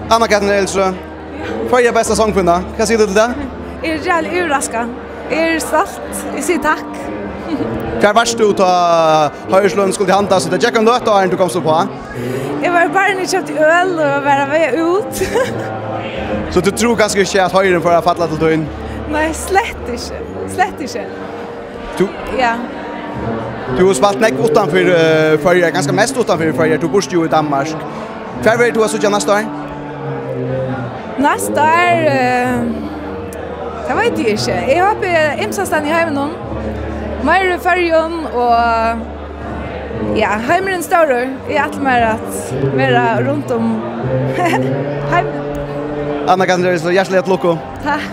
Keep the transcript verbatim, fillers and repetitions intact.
Anna Katrin Elstrøm, Føroya besta sangkvinna. Hvat sigur tú til tað? Eg eri ræðuliga yvirraskað. Eg eri stolt. Eg sigi takk. Hvar varst tú, tá Hoyrislønin skuldi handast, og tað gekk ein løta, áðrenn tú komst upp á? Eg var bara og keypti øl og var á veg út. So tú trúði kanska ikki, at Hoyrin fór at falla til tín? Nei, slett ikki. Slett ikki. Tú, ja. Tú hevur spælt nógv uttanfyri, eh, Føroyar, kanska mest uttanfyri Føroyar. Tú býrt jú í Danmark. Hvar verður tú at síggja næsta ár? Næsta ár, eh, tað veit eg ikki. Eg hopi ymsastaðni í heiminum. Meira í Føroyum og, ja, heimurin er stórur. Eg ætli mær at vera runt um heimin. Anna Katrin, hjartaliga til lukku. Takk.